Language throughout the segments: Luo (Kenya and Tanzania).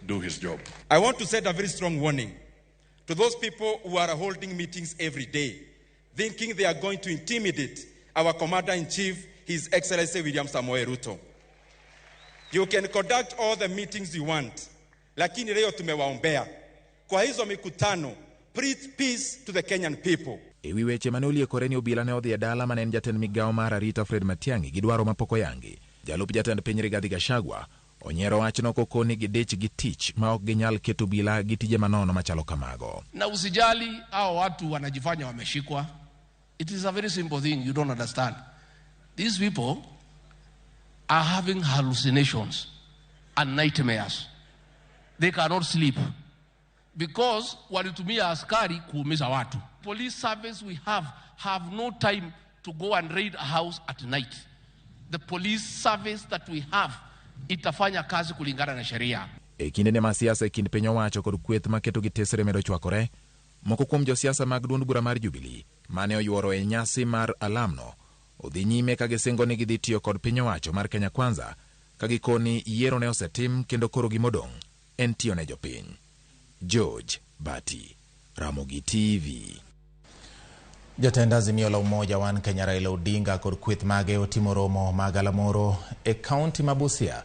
do his job. I want to set a very strong warning to those people who are holding meetings every day, thinking they are going to intimidate our Commander-in-Chief, His Excellency William Samoei Ruto. You can conduct all the meetings you want, lakini leo tumewaombea. Kwa hizo mikutano, preach peace to the Kenyan people. E wi weche mane oliekore ni obila ne odhi e dala mane en jatend migawo mar arita Fred Matiang'i gi dwaro mapok oyangi. Jalup jatend piny Rigathi Gachagua onyiero wachno kokoni gidich gi tich ma ok ginyal keto obila gi tije manono machalo kamago. Na usijali hao watu wanajifanya wameshikwa. It is a very simple thing you don't understand. These people are having hallucinations and nightmares. They cannot sleep because walitumia askari kuumiza watu. Police service we have no time to go and raid a house at night. The police service that we have itafanya kazi kulingana na sheria. E kindene ma siasa e kind piny owacho kod kweth maketo gi tesre medo chwakore, moko kuom josiasa mag duond bura mar Jubilee mane oyuoro e nyasi mar alamno odhi nyime ka gisingo ni gidhi tiyo kod piny owacho mar Kenya Kwanza ka gikoni yiero ne osetim kendo koro gimodong' en tiyo ne jopiny. George Bati, Ramogi TV. Jatend Azimio la Umoja One Kenya Raila Odinga kod kweth mage otimo romo mag galamoro e kaunti ma Busia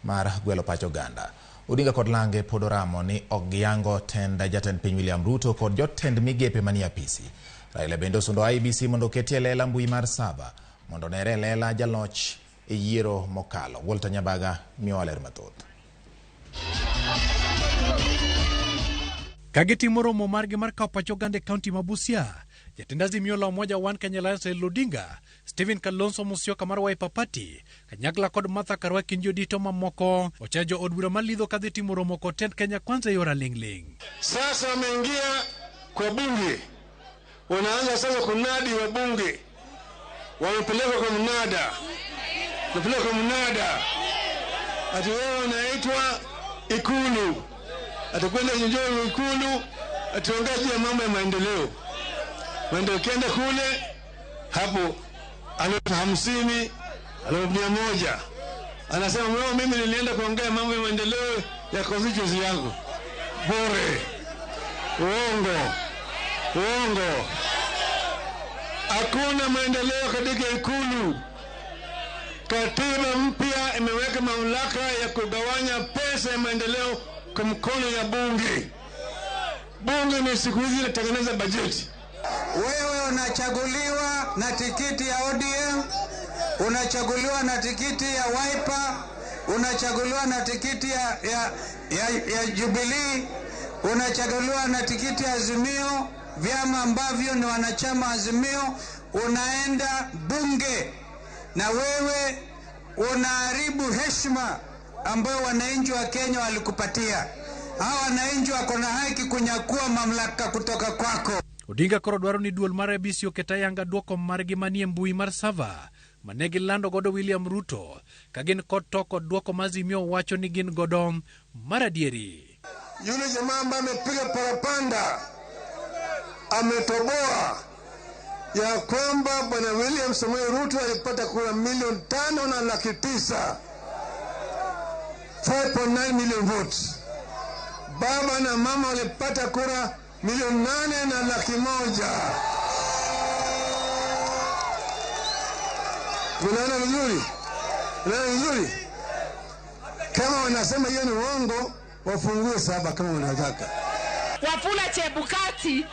mar gwelo pach oganda. Odinga kod lange pod oramo ni ok giyango tend jatend piny William Ruto kod jotend migepe manie apisi. Raila bende osundo IEBC mondo oketie lela mbui mar saba mondo onere e lela jaloch e yiero mokalo. Walter Nyabaga miyowa ler mathoth. Ka gitimo romo margi mar kawo pach oganda e kaunti ma Busia, jatend Azimio la Umoja One Kenya Alliance Raila Odinga, Stephen Kalonzo Musyoka mar Wiper Party, kanyakla kod Martha Karua kind jodito mamoko ochayo jo od bura malidho kadhi timo romo kod tend Kenya Kwanza e yor aling'ling'. Sasa wameingia kwa bunge, wanaanza sasa kunadi wabunge, wamepelekwa kwa mnada, wamepelekwa kwa mnada, ati wewe unaitwa Ikulu, atakwenda njoo Ikulu, atuongea juu ya mambo ya maendeleo. Maendeleo kenda kule hapo 50,000, 100,000. Anasema wewe, mimi nilienda kuongea mambo ya maendeleo ya constituency yangu. Bure. Uongo. Uongo. Hakuna maendeleo katika Ikulu. Katiba mpya imeweka mamlaka ya kugawanya pesa ya maendeleo kwa mkono ya bunge. Bunge ni siku hizi inatengeneza bajeti. Wewe unachaguliwa na tikiti ya ODM, unachaguliwa na tikiti ya Wiper, unachaguliwa na tikiti ya Jubilee, unachaguliwa na tikiti ya Azimio, vyama ambavyo ni wanachama Azimio, unaenda bunge na wewe unaharibu heshima ambayo wananchi wa Kenya walikupatia. Hawa wananchi wako na haki kunyakua mamlaka kutoka kwako. Odinga koro dwaro ni duol mar IEBC oket ayanga duoko margi manie mbui mar sava mane gilando godo William Ruto ka gin kod to kod duoko ma Azimio wacho ni gin godo mar adieri. Yule jamaa ambaye amepiga parapanda ametoboa ya kwamba Bwana William Samoei Ruto alipata kura 5,900,000, 5.9 million votes. Baba na mama walipata kura 8,100,000. Unaona vizuri? Unaona vizuri? Kama wanasema hiyo ni uongo, wafungue saba kama wanataka. Wafula Chebukati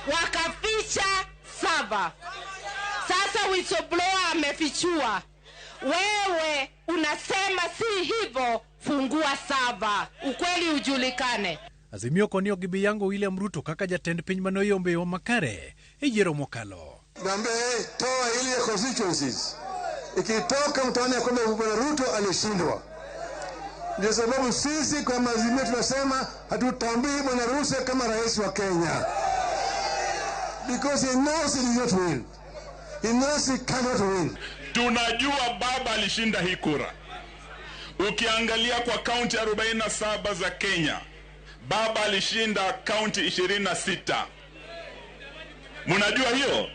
wakaficha saba. Sasa whistleblower amefichua. Wewe unasema si hivyo, fungua saba. Ukweli ujulikane. Azimio koni ok gibi yango William Ruto kaka jatend piny mane oyombe yo makare e yiero mokalo. Naomba toa ile ya constituencies. Ikitoka mtaona ya kwamba Bwana Ruto alishindwa. Ndio sababu sisi kwa Azimio tunasema hatutambui Bwana Ruto kama rais wa Kenya. Because he knows he did not win. He knows he cannot win. Tunajua baba alishinda hii kura. Ukiangalia kwa kaunti 47 za Kenya, baba alishinda kaunti 26. Mnajua hiyo?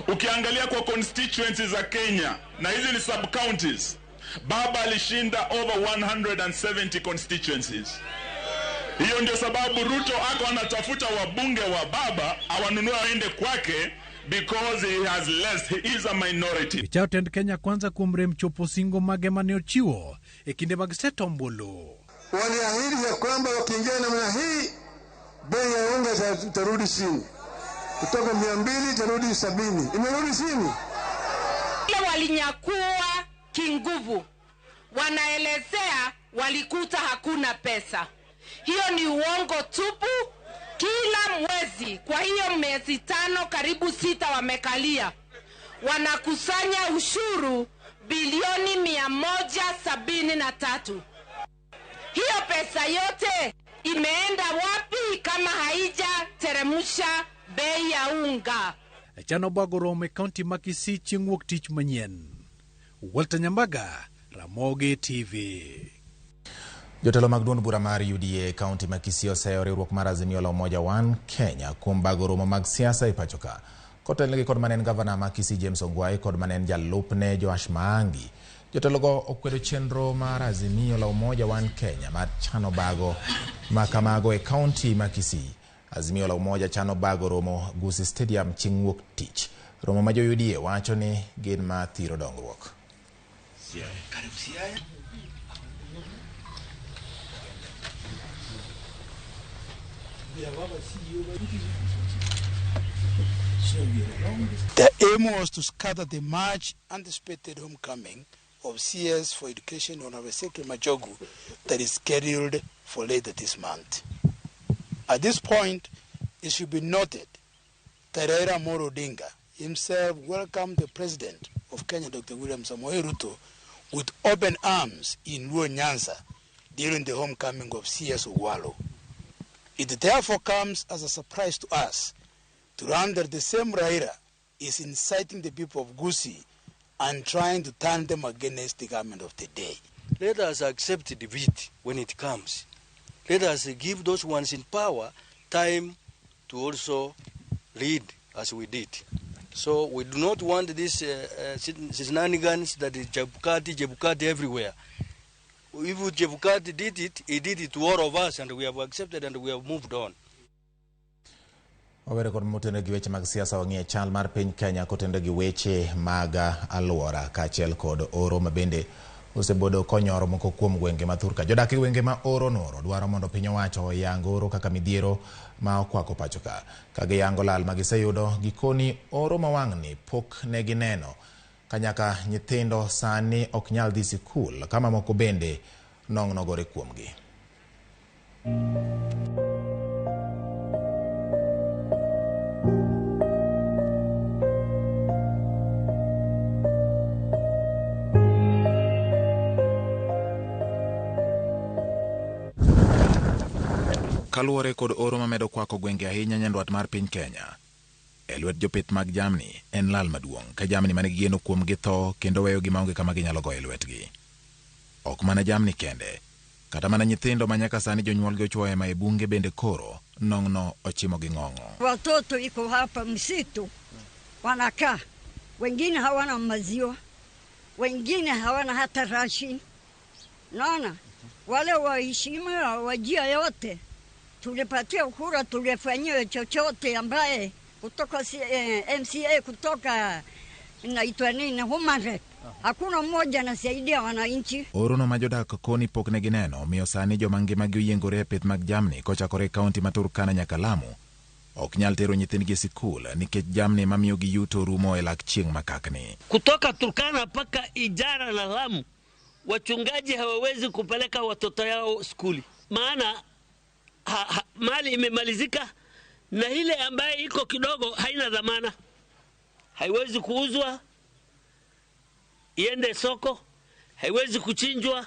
Ukiangalia kwa constituencies za Kenya, na hizi ni sub-counties, Baba alishinda over 170 constituencies. Hiyo ndio sababu Ruto ako anatafuta wabunge wa baba awanunue waende kwake because he has less, he is a minority. Picha tend Kenya Kwanza kuom rem chopo singo mage mane ochiwo e kinde mag seto ombulu. Waliahidi ya kwamba wakiingia namna hii bei ya unga itarudi chini kutoka 200 itarudi 70. Imerudi chini. Wale walinyakua kinguvu, wanaelezea walikuta hakuna pesa. Hiyo ni uongo tupu. Kila mwezi, kwa hiyo miezi 5 karibu 6 wamekalia, wanakusanya ushuru bilioni 173. Hiyo pesa yote imeenda wapi kama haijateremsha bei ya unga? Chano bago romo e kaunti ma Kisii chieng' wuok tich manyien. Walter Nyambaga, Ramogi TV. Jotelo mag duond bura mar UDA e kaunti ma Kisii oseyo riwruok mar Azimio la Umoja One Kenya kuom bago romo mag siasa e pacho ka. Kotelnegi kod mane en gavana ma Kisii James Ongwae kod mane en jalupne Joash Maangi. Jotelogo okwedo chenro mar Azimio la Umoja One Kenya mar chano bago ma kamago e kaunti ma Kisii. Azimio la Umoja chano bago romo Gusii Stadium chieng' wuok tich. Romo ma jo UDA wacho ni gin ma thiro dongruok. The aim was to scatter the much anticipated homecoming of CS for Education Honorable Ezekiel Machogu that is scheduled for later this month. At this point, it should be noted that Raila Amolo Odinga himself welcomed the President of Kenya, Dr. William Samoei Ruto, with open arms in Luo Nyanza during the homecoming of CS Owalo. It therefore comes as a surprise to us to learn that the same Raila is inciting the people of Gusii and trying to turn them against the government of the day. Let us accept defeat when it comes. Let us give those ones in power time to also lead as we did. So we do not want these shenanigans that is Chebukati everywhere. If Chebukati did it, he did it to all of us, and we have accepted and we have moved on. Wawere kod motenore gi weche mag siasa wang'iye chal mar piny Kenya kotenore gi weche mag alwora kaachiel kod oro ma bende osebedo konyoro moko kuom gwenge ma thurka. Jodak e gwenge ma oro noro dwaro mondo piny owacho oyang oro kaka midhiero ma okwako pacho ka. Ka giyango lal ma giseyudo, gikoni oro ma wang'ni pok ne gineno. Kanyaka nyithindo sani ok nyal dhi sikul ka mamoko bende nong'nogore kuomgi. Kaluwore kod oro mamedo kwako gwenge ahinya nyandwat mar piny Kenya, e lwet jopith mag jamni en lal maduong' ka jamni mane gigeno kuomgi tho kendo weyogi maonge kama ginyalo goyo lwetgi. Ok mana jamni kende, kata mana nyithindo ma nyaka sani jonyuolgi ochuoyo hema e bunge bende koro nong'no ochimo gi ng'ong'o. Watoto iko hapa msitu wanakaa, wengine hawana maziwa, wengine hawana hata ration. Naona wale waheshimiwa wajia yote tulipatia kura, tulifanyia chochote ambaye kutoka MCA kutoka inaitwa nini human rep, hakuna mmoja anasaidia wananchi. Oro no ma jodak koni pok ne gineno omiyo sani joma ngimagi oyiengore e pith mag jamni kochakore e kaunti ma Turkana nyaka Lamu ok nyal tero nyithindgi e sikul nikech jamni mamiyogi yuto rumo e lak chieng' makakni. Kutoka Turkana mpaka Ijara na Lamu wachungaji hawawezi kupeleka watoto yao skuli, maana mali imemalizika na ile ambaye iko kidogo haina dhamana, haiwezi kuuzwa iende soko, haiwezi kuchinjwa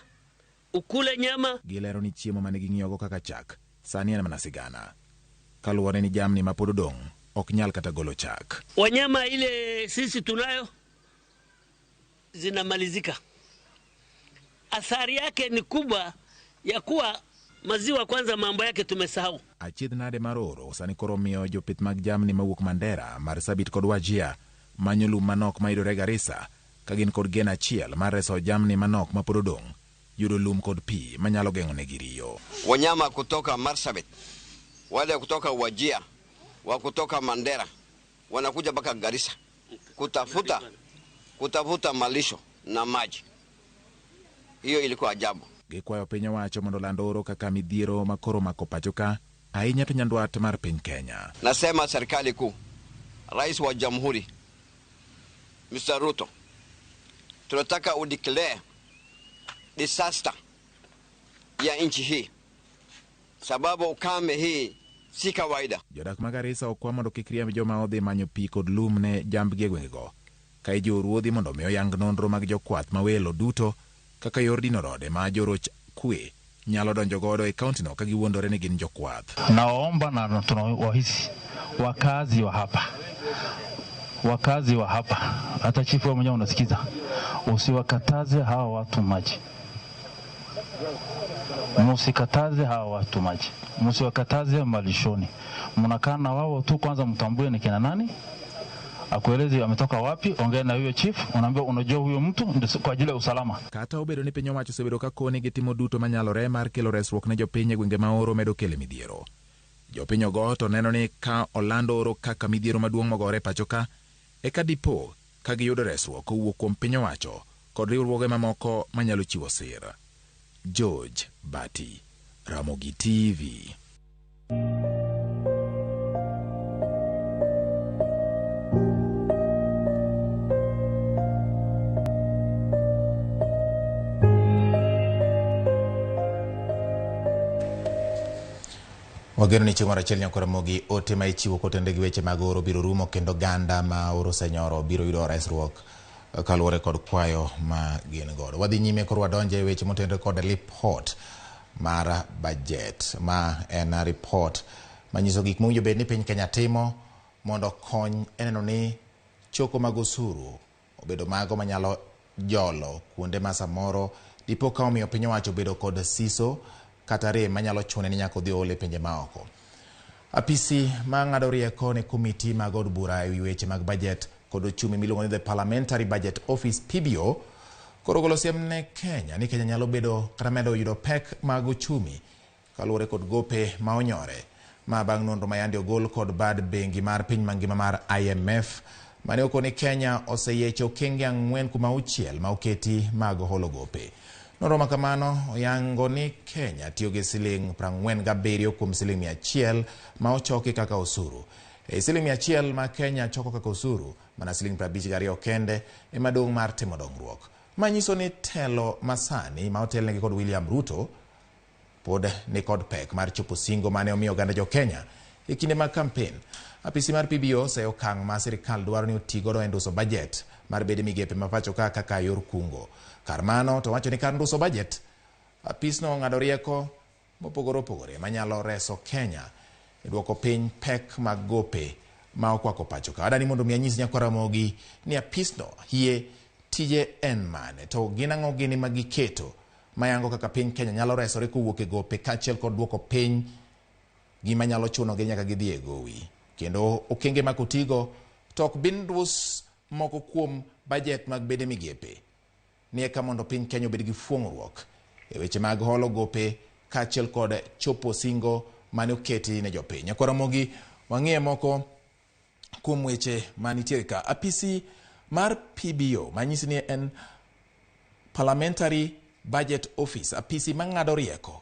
ukule nyama. Gilero ni chiemo mane ging'iyogo kaka chak sani en mana sigana, kaluwore ni jamni ma pod odong' ok nyal kata golo chak. Wanyama ile sisi tunayo zinamalizika, athari yake ni kubwa ya kuwa maziwa kwanza mambo yake tumesahau. Achiedh nade mar oro sani koro miyo jopith mag jamni mawuok Mandera, Marsabit kod Wajir manyo lum manok mayudore Garissa ka gin kod geno achiel mar reso jamni manok mapod odong' yudo lum kod pi manyalo geng'onegi riyo. Wanyama kutoka Marsabit, wale kutoka Wajir, wa kutoka Mandera wanakuja mpaka Garissa kutafuta malisho na maji. Hiyo ilikuwa ajabu. Gikwayo piny owacho mondo oland oro kaka midhiero makoro omako pacho ka ahinya to nyandwat mar piny Kenya. Nasema serikali kuu, Rais wa Jamhuri Mr. Ruto, tunataka udeclare disaster ya nchi hii, sababu ukame hii si kawaida. Jodak ma Garissa okwa mondo kik riemb joma odhi manyo pi kod lum ne jambgi e gwengego, ka ijiwo ruodhi mondo mi oyang nonro mag jokwath mawelo duto kaka yor dino rode ma joroch kwe nyalo donjo godo e kauntino ka giwuondore ni gin jokwath. Naomba na tunawahisi wakazi wa hapa, wakazi wa hapa, hata chifu wewe mwenyewe unasikiza, usiwakataze hawa watu maji, musikataze hawa watu maji, musiwakataze malishoni. Mnakaa na wao tu, kwanza mtambue ni kina nani, akueleze ametoka wapi, ongea na huyo chief, unaambia unajua huyo mtu ndio kwa ajili ya usalama. Kata obedo ni piny owacho osebedo ka koni gitimo duto manyalore mar kelo resruok ne jopiny e gwenge ma oro medo kelo midhiero. Jopiny ogo to neno ni ka olando oro kaka midhiero maduong' mogore e pacho ka, eka dipo ka giyudo resruok kowuok kuom piny owacho kod riwruoge mamoko manyalo chiwo sir. George Bati, Ramogi TV. Wageno ni chieng' moro achiel nyaka Ramogi ote ma ichiwo kotenore gi weche mag oro biro rumo kendo oganda ma oro osenyoro biro yudo resruok kaluwore kod kwayo ma gin godo. Wadhi nyime koro wadonjo e weche motenore kod ripot mar budget, ma en ripot manyiso gik mowinjo bed ni piny Kenya timo mondo okony e neno ni choko mag osuru obedo mago manyalo jolo kuonde ma samoro dipo ka omiyo piny owacho obedo kod siso kata rem manyalo chune ni nyaka odhi ole pinje maoko. Apisi ma ng'ado rieko ne komiti mag od bura e wi weche mag budget kod ochumi miluongo ni The Parliamentary Budget Office PBO koro ogolo siem ne Kenya ni Kenya nyalo bedo kata medo yudo pek mag ochumi kaluwore kod gope ma onyore ma bang' nonro ma yande ogol kod bad bengi mar piny mangima mar IMF mane okoni Kenya oseyiecho okenge 4.6 ma oketi mag holo gope. Nonro ma kamano oyango ni Kenya tiyo gi siling 47 kuom siling 100 ma ochoki kaka osuru. E siling 100 ma Kenya choko kaka osuru, mana siling 52 kende ema dong' mar timo dongruok. Manyiso ni telo masani ma otelnegi kod William Ruto pod ni kod pek mar chopo singo mane omiyo oganda jo Kenya e kinde mag kampen. Apisi mar PBO oseyo okang' ma sirikal dwaro ni oti godo e nduso budget mar bede migepe ma pacho ka kaka yor kungo. Kar mano to wacho ni kar nduso budget, apisno ong'ado rieko mopogore opogore manyalo reso Kenya e duoko piny pek mag gope ma okwako pacho ka. Adani mondo mi anyis nyakwa Ramogi ni apisno hie tije en mane to gin ang'o gini ma giketo mayango kaka piny Kenya nyalo resore kowuok e gope kaachiel kod duoko piny gima nyalo chunogi nyaka gidhi e gowi. Kendo okenge ma kotigo to ok bin dus moko kuom budget mag bede migepe ni eka mondo piny Kenya obed gi fuong'ruok e weche mag holo gope kaachiel kod chopo singo mane oketi ne jopiny. Nyakwa Ramogi wang'iye moko kuom weche manitiere ka. Apisi mar PBO manyisi ni en Parliamentary Budget Office, apisi mang'ado rieko.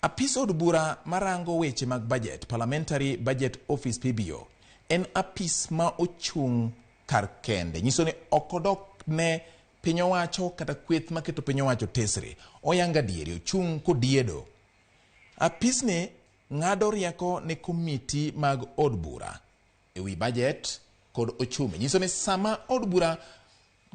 Apis od bura marango weche mag budget, Parliamentary Budget Office PBO, en apis ma ochung' kar kende. Nyiso ni ok odok ne piny owacho kata kweth maketo piny owacho tesre. Oyanga diere, ochung' kodiedo. Apisni ng'ado rieko ne komiti mag od bura e wi budget kod ochumi. Nyiso ni sama od bura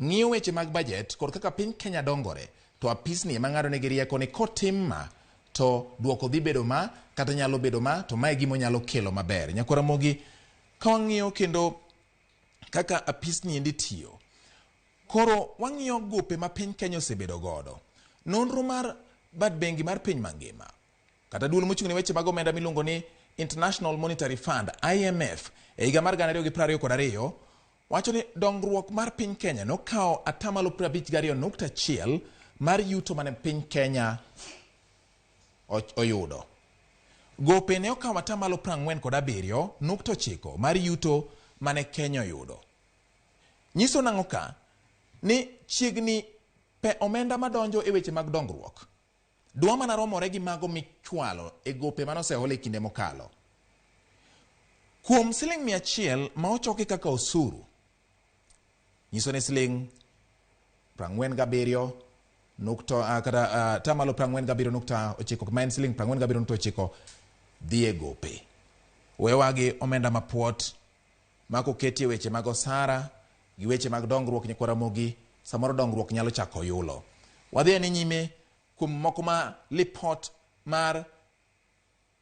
ng'iyo weche mag budget kod kaka piny Kenya dongore, to apisni ema ng'ado negi rieko ni kotim ma to duoko dhi bedo ma kata nyalo bedo ma to mae gima onyalo kelo maber. Nyakwa Ramogi, ka wang'iyo kendo kaka apisni endi tiyo, koro wang'iyo gope ma piny Kenya osebedo godo. Nonro mar bad bengi mar piny mangima kata duol mochung' ne weche mag omenda miluongo ni International Monetary Fund IMF e higa mar 2022 Wacho ni dongruok mar piny Kenya nokawo atamalo 52.1 mar yuto mane piny Kenya oyudo. Gope ne okawo atamalo 47.9 mar yuto mane Kenya oyudo. Nyiso nang'o ka? Ni chiegni pe omenda madonjo e weche mag dongruok dwa mana romore gi mago michwalo e gope mane osehol e kinde mokalo. Kuom siling 100 ma ochoki kaka osuru, nyiso ni siling 47 nukta kata tamalo 47.9 ma en siling 47.9 dhi e gope. Wewa gi omenda mapuot ma koketie weche mag osara gi weche mag dongruok nyikwa Ramogi, samoro dongruok nyalo chako yulo. Wadhi ane nyime kuom moko ma lipot mar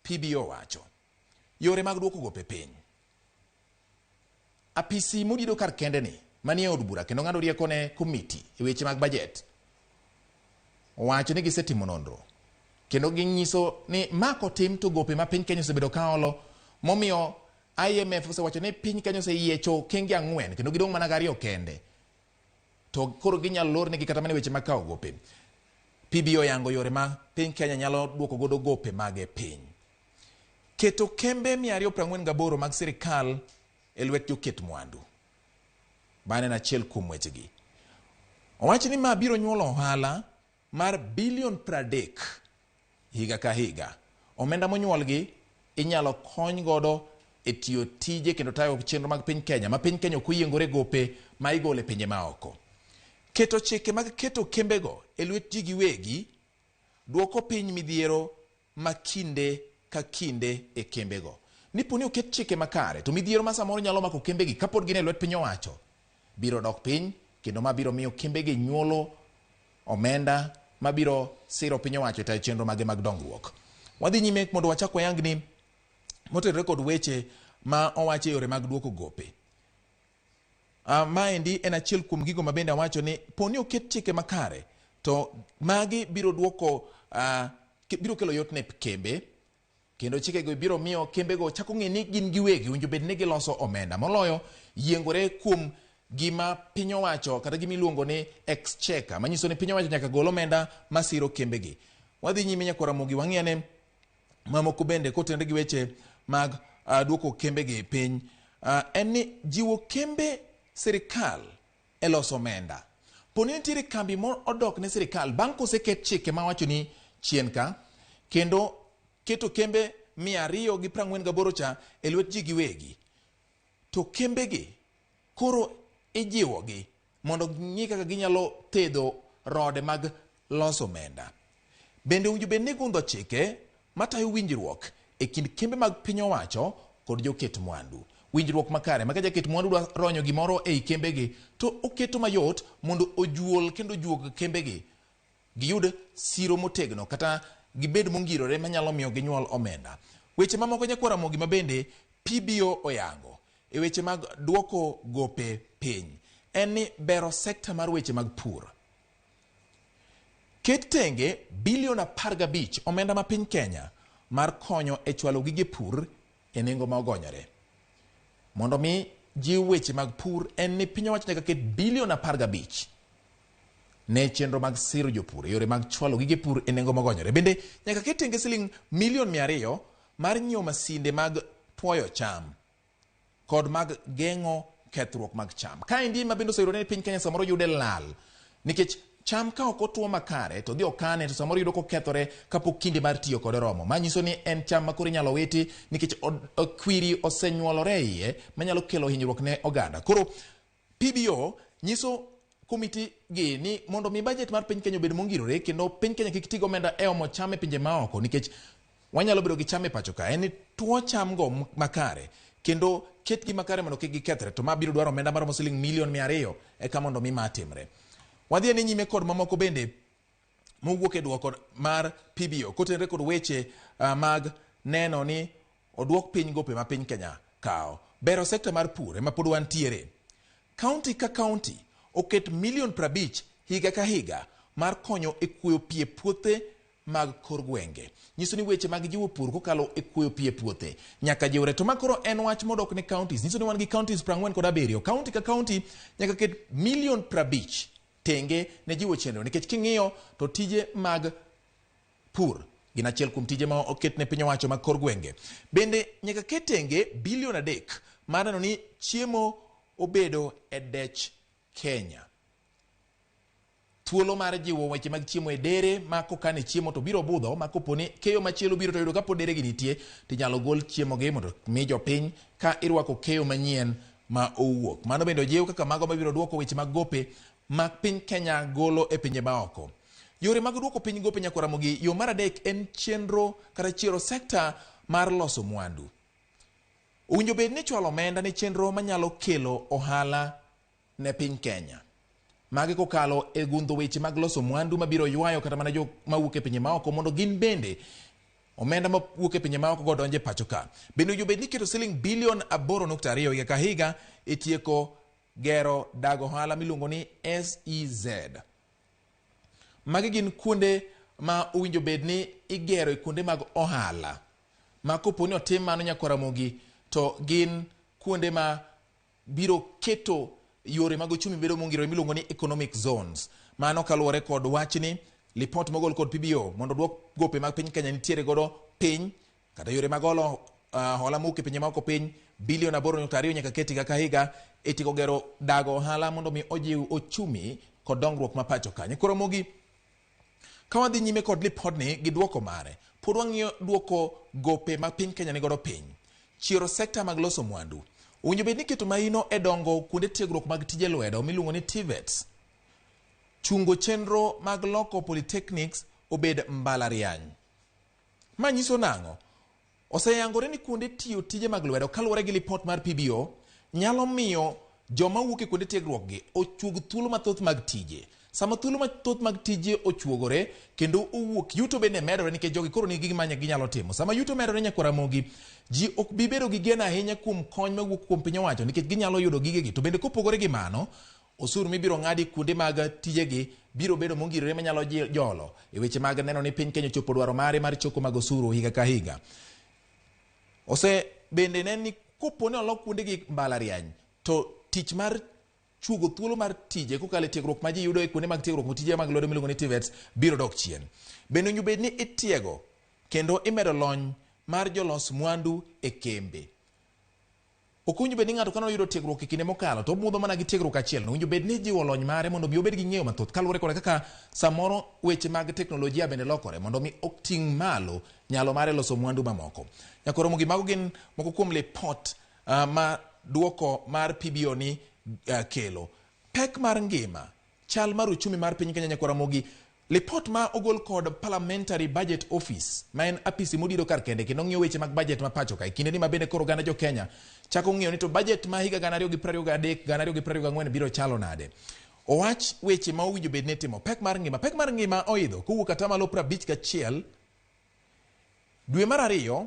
PBO wacho. Yore mag duoko gope piny. Apisi modido kar kende ni manie od bura kendo ng'ado rieko ne komiti e weche mag bajet owacho ni gisetimo nonro kendo ginyiso ni ma kotim to gope ma piny Kenya osebedo ka olo momiyo IMF osewacho ni piny Kenya oseyiecho okenge 4 kendo gidong' mana 2 kende to koro ginyalo lornegi kata mana weche mag kawo gope. PBO oyango yore ma piny Kenya nyalo duoko godo gope mage piny. Keto kembe 248 mag sirikal e lwet joket mwandu. Mano en achiel kuom wechegi. Owach ni ma biro nyuolo ohala mar bilion 30 higa ka higa. Omenda monyuolgi inyalo kony godo e tiyo tije kendo tayo chenro mag piny Kenya ma piny Kenya ok oyiengore gope ma igolo e pinje maoko. Keto chike mag keto kembego e lwet ji giwegi duoko piny midhiero ma kinde ka kinde e kembego. Nipo ni oket chike makare to midhiero ma samoro nyalo mako kembegi kapod gin e lwet piny owacho biro dok piny kendo ma biro miyo kembegi nyuolo omenda mabiro siro piny owacho e tayo chenro mage mag dongruok. Wadhi nyime mondo wachak wayang ni motenore kod weche ma owach e yore mag duoko gope. Maendi en achiel kuom gigo ma bende awacho ni po ni oket chike makare to magi biro duoko biro kelo yot ne kembe kendo chikego biro miyo kembego chako ng'e ni gin giwegi owinjo bed ni giloso omenda moloyo yiengore kuom gima piny owacho kata gima iluongo ni exchequer manyiso ni piny owacho nyaka gol omenda masiro kembegi. Wadhi nyime nyakwa Ramogi wang'i ane mamoko bende kotenore gi weche mag duoko kembegi piny. En ni jiwo kembe sirikal e loso omenda. Poni nitiere kambi mo odok ne sirikal bang' koseket chike mawacho ni chien ka kendo keto kembe 248 cha e lwet ji giwegi to kembegi koro ijiwogi mondo ging'i kaka ginyalo thedho rode mag loso omenda. Bende owinjo bed ni gundho chike matayo winjruok e kind kembe mag piny owacho kod joket mwandu. Winjruok makare ma ka jaket mwandu dwa ronyo gimoro ei kembegi to oketo mayot mondo ojuol kendo ojuog kembegi giyud siro motegno kata gibed mongirore manyalo miyo ginyuol omenda. Weche mamoko nyakwa Ramogi ma bende PBO oyango e weche mag duoko gope piny en ni bero sekta mar weche mag pur. Ket tenge bilion 15 omenda ma piny Kenya mar konyo e chwalo gige pur e nengo ma ogonyore. Mondo mi jiw weche mag pur en ni piny owacho nyaka ket bilion 15 ne chenro mag siro jopur e yore mag chwalo gige pur e nengo mogonyore. Bende nyaka ket tenge siling milion 200 mar nyiewo masinde mag twoyo cham kod mag geng'o kethruok mag cham. Kaendi ma bende oseyudore ni piny Kenya samoro yude lal nikech cham ka ok otwo makare to dhi okane to samoro yudo kokethore kapok kinde mar tiyo kode oromo. Ma nyiso ni en cham ma koro inyalo witi nikech kwiri osenyuolore e iye manyalo kelo hinyruok ne oganda. Koro PBO nyiso komiti gi ni mondo mi budget mar piny Kenya obed mongirore kendo piny Kenya kik ti gi omenda e omo cham e pinje maoko nikech wanyalo bedo gi cham e pacho ka en ni tuo cham go makare kendo ketgi makare mondo kik gikethre to ma biro dwaro omenda maromo siling milion 200 eka mondo mi ma timre. Wadhi ane nyime kod mamoko bende mowuok e duoko mar PBO kotenore kod weche mag neno ni oduok piny gope ma piny Kenya kawo. Bero sekta mar pur ema pod wantiere. Kaunti ka kaunti oket milion 50 higa ka higa mar konyo e kuoyo pi e puothe mag kor gwenge. Nyiso ni weche mag jiwo pur kokalo e kuoyo pi e puothe nyaka jiwre. To ma koro en wach modok ne counties. Nyiso ni wan gi counties 47. County ka county nyaka ket milion 50 tenge ne jiwo chenro. Nikech king'iyo to tije mag pur gin achiel kuom tije ma oket ne piny owacho mag kor gwenge. Bende nyaka ket tenge bilion 3 mar neno ni chiemo obedo e dech Kenya. Thuolo mar jiwo weche mag chiemo e dere ma kokane chiemo to biro budho ma kopo ni keyo machielo biro to yudo kapod dere gi nitie to inyalo gol chiemo gi mondo mi jopiny ka irwako keyo manyien ma owuok. Mano bende ojiw kaka mago mabiro duoko weche mag gope ma piny Kenya golo e pinje maoko. Yore mag duoko piny gope Nyakwar Ramogi, yo mar adek en chenro kata chiero sekta mar loso mwandu. Owinjo bed ni chwalo omenda ne chenro manyalo kelo ohala ne piny Kenya. Magi kokalo e gundho weche mag loso mwandu mabiro ywayo kata mana jok mawuok e pinje maoko mondo gin bende omenda mawuok e pinje maoko go donje pacho ka. Bende owinjo bed ni iketo siling bilion 8.2 higa ka higa e tieko gero dag ohala miluongo ni SEZ. Magi gin kuonde ma owinjo bed ni igero e kuonde mag ohala. Ma kopo ni otim mano Nyakwar Ramogi to gin kuonde ma biro keto yore mag ochumi bedo mongirore miluongo ni economic zones. Mano kaluwore kod wachni, lipot mogol kod PBO mondo duok gope mag piny Kenya nitiere godo piny kata yore mag holo hola mowuok e pinje maoko piny bilion 8.2 nyaka ket higa ka higa e tieko gero dago ohala mondo mi ojiw ochumi kod dongruok ma pacho ka. Nyakwar Ramogi, ka wadhi nyime kod lipodni gi duoko mare, pod wang'iyo duoko gope ma piny Kenya nigodo piny. Chiero sekta mag loso mwandu. Owinjo bed ni keto maino e dongo kuonde tiegruok mag tije lwedo miluongo ni TVETs. Chungo chenro mag loko polytechnics obed mbalariany. Ma nyiso nang'o? Oseyangore ni kuonde tiyo tije mag lwedo kaluwore gi lipot mar PBO nyalo miyo joma wuok e kuonde tiegruok gi ochuog thuolo mathoth mag tije. Sama thuolo mathoth mag tije ochuogore kendo owuok, yuto bende medore nikech jogi koro nigi gima ginyalo timo. Sama yuto medore Nyakwar Ramogi, ji ok bi bedo gi geno ahinya kuom kony mawuok kuom piny owacho nikech ginyalo yudo gigegi. To bende kopogore gi mano, osuru mibiro ng'adi kuonde mag tijegi biro bedo mongirore manyalo jolo e weche mag neno ni piny Kenya ochopo dwaro mare mar choko mag osuru higa ka higa. Ose bende ne ni kopo ni olok kuondegi mbalariany to tich mar chuogo thuolo mar tije kokalo e tiegruok ma ji yudo e kuonde mag tiegruok tije mag lwedo miluongo ni TVETs biro dok chien. Bende owinjo bed ni itiego kendo imedo lony mar jolos mwandu e kembe. Ok owinjo bed ni ng'ato kane oyudo tiegruok e kinde mokalo to obudho mana gi tiegruok achiel. Owinjo bed ni ijiwo lony mare mondo mi obed gi ng'eyo mathoth kaluwore kod kaka samoro weche mag teknolojia bende lokore mondo mi oting' malo nyalo mare loso mwandu mamoko. Nyakwar Ramogi, mago gin moko kuom lipot ma duoko mar PBO ni kelo. Pek mar ngima, chal mar uchumi mar piny Kenya Nyakwar Ramogi, lipot ma ogol kod Parliamentary Budget Office ma en apisi modiro kar kende kendo ng'iyo weche mag budget ma pacho ka e kinde ni ma bende koro oganda jo Kenya chako ng'iyo ni to budget ma higa 2023 2024 biro chalo nade. Owach weche ma owinjo bed ni itimo. Pek mar ngima, pek mar ngima oidho kowuok atamalo 51 dwe mar 2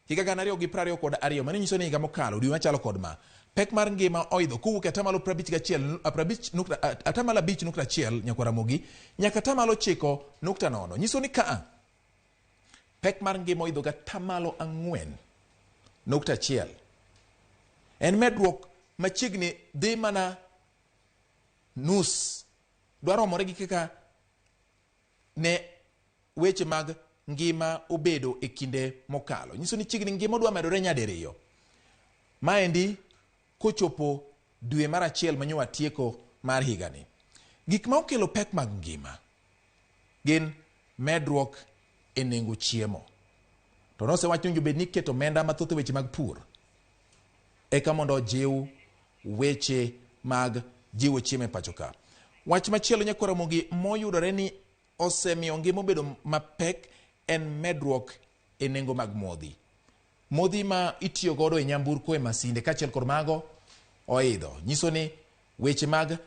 higa 2022, mano nyiso ni higa mokalo dwe machalo kod ma pek mar ngima oidho kowuok e atamalo 5.1 Nyakwar Ramogi nyaka atamalo 9.0. Nyiso ni kaa pek mar ngima oidho ga atamalo 4.1. En medruok machiegni dhi mana nus dwaro romore gi kaka ne weche mag ngima obedo e kinde mokalo. Nyiso ni chiegni ngima dwa medore nyadiriyo. Maendi kochopo dwe mar 1 manyo watieko mar higani. Gik ma okelo pek mag ngima gin medruok e nengo chiemo. To nosewach ni owinjo bed ni iketo omenda mathoth e weche mag pur eka mondo ojiw weche mag jiwo chiemo e pacho ka. Wach machielo Nyakwar Ramogi moyudore ni osemiyo ngima obedo mapek en medruok e nengo mag modhi. Modhi ma itiyo godo e nyamburko e masinde kaachiel kod mago oidho. Nyiso ni weche mag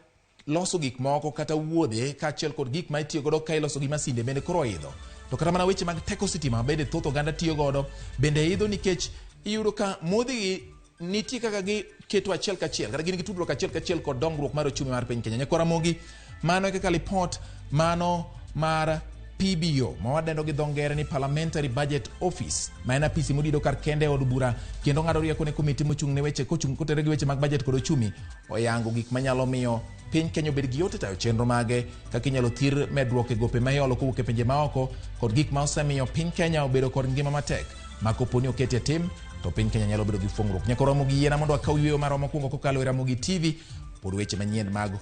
loso gik moko kata wuodhe kaachiel kod gik ma itiyo godo ka iloso gi masinde bende koro oidho. To kata mana weche mag teko sitima bende thoth oganda tiyo godo bende idho nikech iyudo ka modhi gi nitie kaka giketo achiel kachiel kata gin gi tudruok achiel kachiel kod dongruok mar ochumi mar piny Kenya. Nyakwar Ramogi, mano e kaka lipot mano mar PBO ma wadendo gi dho ngere ni Parliamentary Budget Office, ma en apisi modido kar kende e od bura kendo ng'ado rieko ne komiti mochung' ne weche kochung' kotenore gi weche mag budget kod ochumi, oyango gik manyalo miyo piny Kenya obed gi yot e tayo chenro mage, kaka inyalo thir medruok e gope ma iolo kowuok e pinje maoko, kod gik ma osemiyo piny Kenya obedo kod ngima matek ma kopo ni oketi e tim to piny Kenya nyalo bedo gi fuong'ruok. Nyaka Ramogi yiena mondo akaw yweyo marwa mokwongo kokalo e Ramogi TV. Pod weche manyien mag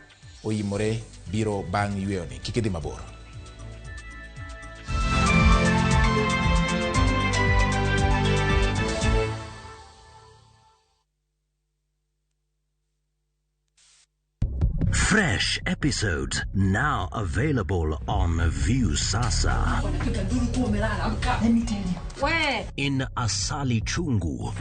oyimore biro bang' yweyoni. Kik idhi mabor. Fresh episodes now available on Viusasa. In Asali Chungu,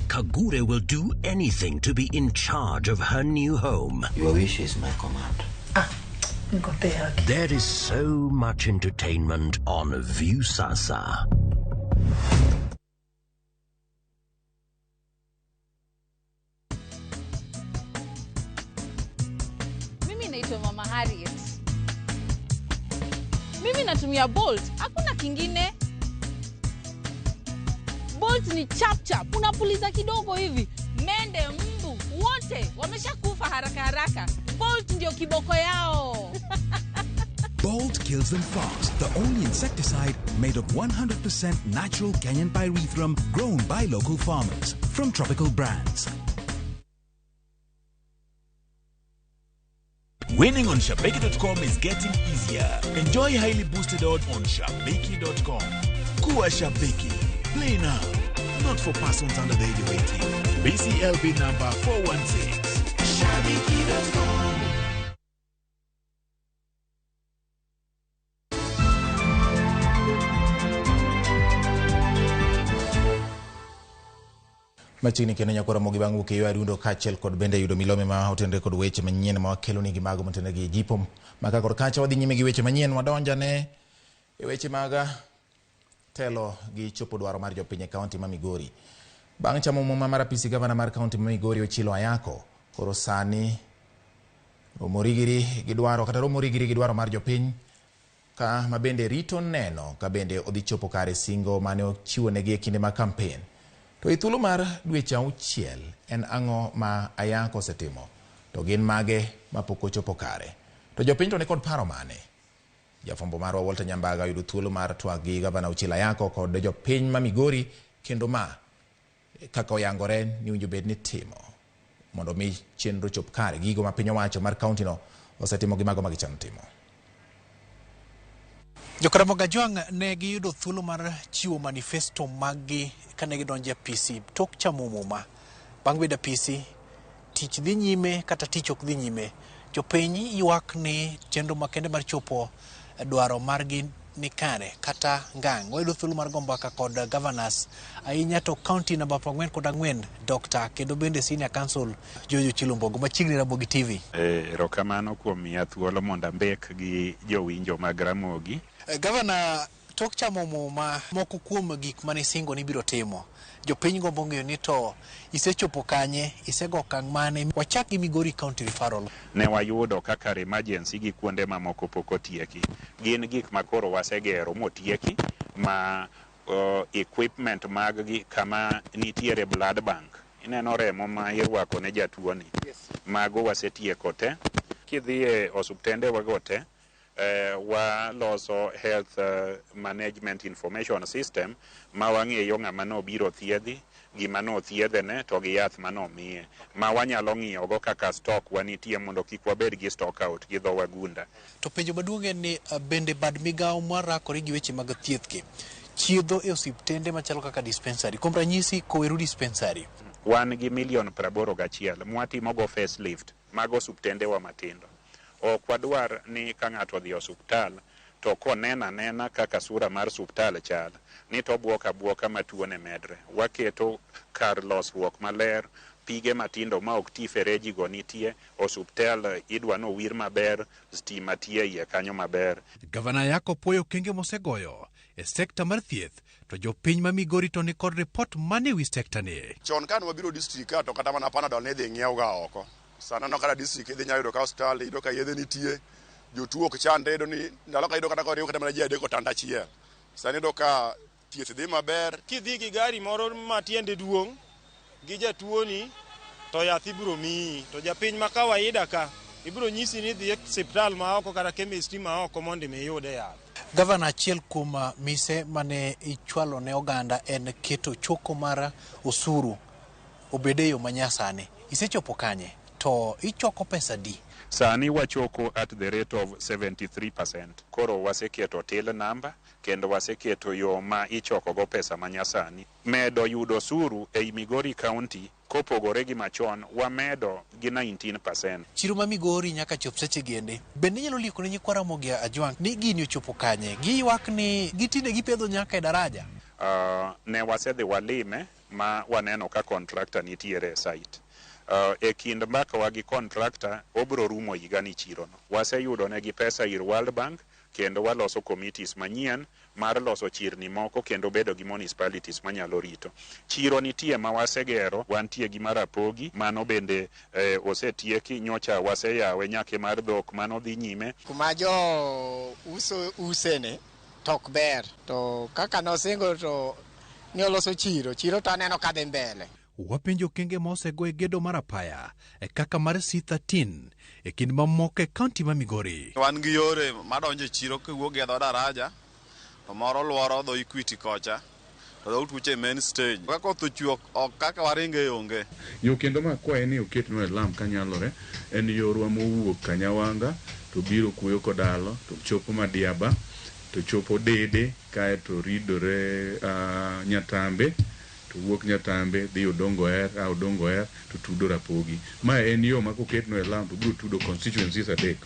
Kagure will do anything to be in charge of her new home. Your wish is my command. There is so much entertainment on Viusasa. Mimi naitwa Mama Harriet. Mimi natumia Bolt, hakuna kingine. Bolt ni chap chap, unapuliza kidogo hivi, mende, mbu wote wameshakufa haraka haraka. Bolt ndio kiboko yao. Bolt kills them fast. The only insecticide made of 100% natural Kenyan pyrethrum grown by local farmers from Tropical Brands. Winning on Shabiki.com is getting easier. Enjoy highly boosted odds on Shabiki.com. Kuwa Shabiki. Play now. Not for persons under the age of 18. BCLB number 416. Shabiki.com. Machiegni kendo nyakwa Ramogi bang' wuok e yo adundo kaachiel kod bende yudo milome ma otenore kod weche manyien ma wakelo nigi mago motenore gi jipo maka kod kacha. Wadhi nyime gi weche manyien, wadonjane e weche mag telo gi chopo dwaro mar jopiny e kaunti ma Migori. Bang' chamo muma mar apisi gavana mar kaunti ma Migori Ochilo Ayako, koro sani romo rigiri gi dwaro kata romo rigiri gi dwaro mar jopiny ka ma bende rito neno ka bende odhi chopo kare singo mane ochiwo negi e kinde mag kampen. To e thuolo mar dweche 6 en ang'o ma Ayako osetimo? To gin mage mapok ochopo kare? To jopiny to nikod paro mane? Jafwambo marwa Walter Nyambaga oyudo thuolo mar twak gi gavana Ochilo Ayako kod jopiny ma Migori, kendo ma kaka oyangore ni winjo bed ni timo mondo mi chenro chop kare gigo ma piny owacho mar kaunti no osetimo gi mago ma gichano timo. Jokaramogi Ajwang' ne giyudo thuolo mar chiwo manifesto maggi kane gidonjo e apisi tok chamo muma. Bang' bedo apisi, tich dhi nyime kata tich ok dhi nyime. Jopiny ywak ni chenro makende mar chopo dwaro margi ni kare kata ngang'. Wayudo thuolo mar go mbaka kod governors ahinya to county namba 44 Dr. kendo bende senior council George Ochilo Mbogo machiegni Ramogi TV. Erokamano kuom miya thuolo mondo ambek gi jowinjo mag Ramogi. Gavana, tok chamo muma, moko kuom gik mane isingo ni ibiro timo, jopiny gombo ng'eyo ni to isechopo kanye, isego okang' mane. Wachak gi Migori County Referral. Ne wayudo kaka emergency gi kuonde mamoko pok otieki. Gin gik ma koro wasegero motieki ma equipment mag gi kama nitiere blood bank. Ineno remo ma irwako ne jatuo ni. Mago wasetieko te. Kidhi e osuptende wago te, waloso health management information system ma wang'eyo ng'ama nobiro thiedhi, gima nothiedhene to gi yath manomiye, ma wanyalo ng'iyogo kaka stock wanitie mondo kik wabed gi stock out gi dho wagunda. To penjo maduong' en ni bende bad migawo marakore gi weche mag thieth gi chiedho e osiptende machalo kaka dispensary, kuom ranyisi Koweru dispensary. Wan gi milion 81 mwatimogo facelift mag osiptendewa matindo. Ok wadwar ni ka ng'ato odhi e osiptal to koneno anena kaka sura mar osiptal chal ni to obuok abuoka ma tuone medre. Waketo kar losruok maler, pige matindo ma ok ti fereji go nitie, osiptal idwa nowir maber, stima tie iye kanyo maber. Gavana Ayako puoyo okenge mosegoyo e sekta mar thieth, to jopiny ma Migori to nikod ripot mane wi sekta ni. Chon kane wabiro district ka to kata mana Panadol ne idhi ng'iew ga oko. Sana no kata district idhi nyalo yudo ka osiptal, iyudo ka yedhe nitie. Jotuo ok chandre, iyudo ni ndalo ka iyudo kata koriw kata mana ji adek otanda achiel. Sani iyudo ka thieth dhi maber. Kidhi gi gari moro ma tiende duong' gi jatuoni to yath ibiro miyi. To japiny ma kawaida ka ibiro nyisi ni dhi e siptal ma oko kata chemistry ma oko mondo mi iyude yath. Gavana, achiel kuom mise mane ichwalo ne oganda en keto choko mar osuru obed e yo manyasani. Isechopo kanye? To ichoko pesa di? Sani wachoko at the rate of 73%. Koro waseketo till number kendo waseketo yo ma ichokogo pesa manyasani. Medo yudo osuru ei Migori County kopogore gi machon wamedo gi 19%. Chiro ma Migori nyaka chop seche gende. Bende inyalo lieko ne nyikwa Ramogi Ajwang' ni gini ochopo kanye? Giywak ni gitinde gipedho nyaka e daraja. Ne wasedhi walime ma waneno ka contractor nitiere e site. E kind mbakawa gi contractor obro rumo higani chirono. Waseyudo negi pesa ir World Bank kendo waloso committees manyien mar loso chirni moko kendo bedo gi municipalities manyalo rito. Chiro nitie ma wasegero, wantie gi mar Rapogi, mano bende osetieki, nyocha waseyawe nyake mar dhok, mano dhi nyime. Kuma jo uso usene to ok ber, to kaka nosingo to ni oloso chiro, chiro to aneno ka dhi mbele. Wapenjo okenge ma osego e gedo mar apaya e kaka mar C13 e kind mamoko e kaunti ma Migori. Wan gi yore madonjo e chiro kiwuok e dho daraja, to moro luoro dho Equity kocha, to dho tuche e main stage. Ka koth ochwe ok kaka waringe onge. Yo kendo ma akwaye ni oketnwa e lam kanyalore en yorwa mowuok Kanyawanga to biro Kuoyo Kodalo to chopo Madiaba to chopo Dede kaeto ridore Nyatambe to wuok Nyatambe dhi Odongo Er a Odongo Er to tudo Rapogi. Ma en yo ma koketnwa e lam to biro tudo constituencies adek